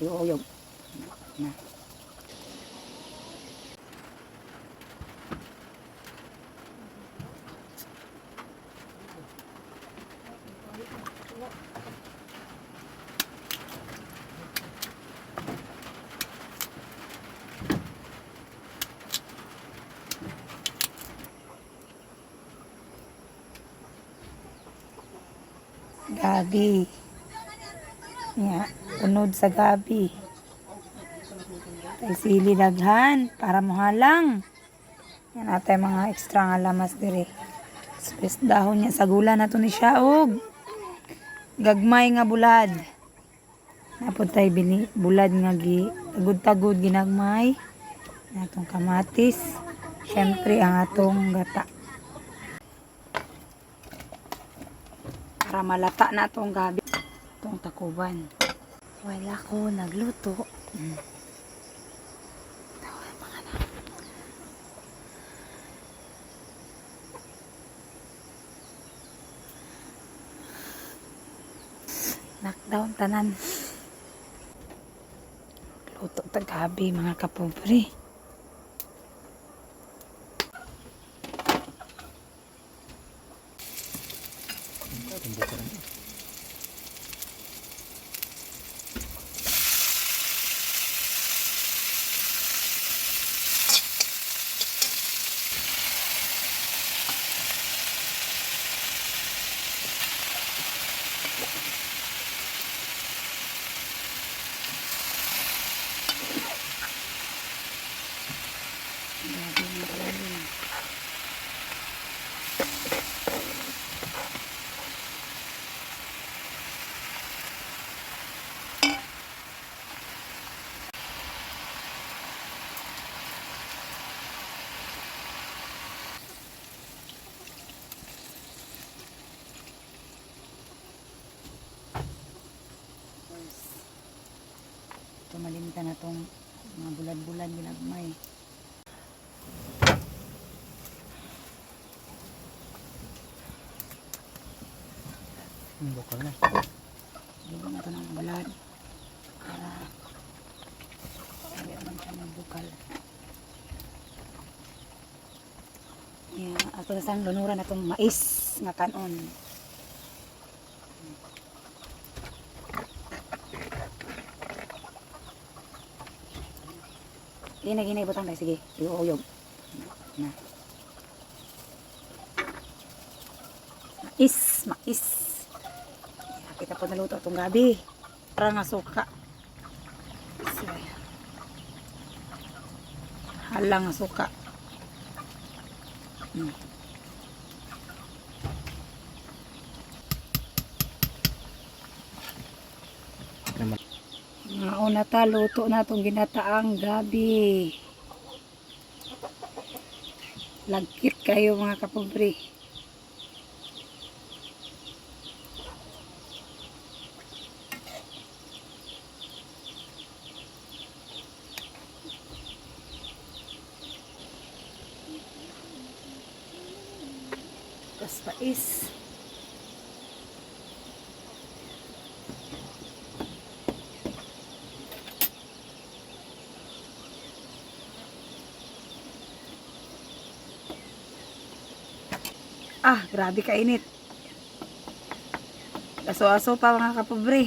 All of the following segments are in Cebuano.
Uyog. Na. Gabi. Nga, unod sa gabi. Tay sili daghan para mohalang. Yan atay mga extra nga lamas dire. Space dahon niya sa gula na to ni siya og gagmay nga bulad. Napod tay bini bulad nga gi tagud-tagud ginagmay. Atong kamatis. Syempre ang atong gata. Para malata na atong gabi. Itong takuban. Wala ko nagluto. Tawag mga anak. Knockdown tanan. Luto ta gabi, mga kapobre. Gabi mga kapobre. Tumalimta na tong mga bulad-bulad ginagmay. Ang bukal na. Lugo na to ng bulad. Para hindi naman siya magbukal. Yeah, ato na sang lunuran na tong mais nga kanon. Ginay, ginay, butang tayo. Sige, uyog. Na. Mais, mais. Kita po naluto itong gabi. Para nga suka. Sige. Halang nga suka. Naman. Mga una ta, luto na itong ginataang gabi. Lagkit kayo, mga kapobre. Tas pais. Ah, grabe kainit. Aso-aso pa, mga kapobre.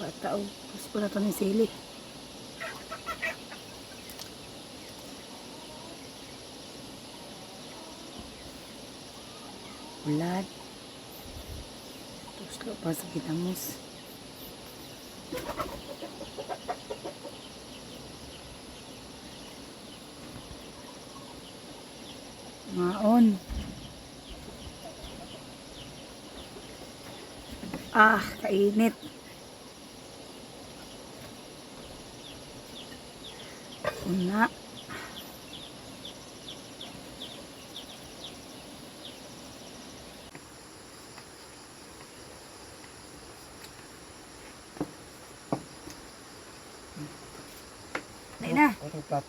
Bata, oh. Gusto na to ng sili. Ulad. Tuslo pa sa kitamos. Maon. Ah, kainit. Una. Dai na. Ito plato.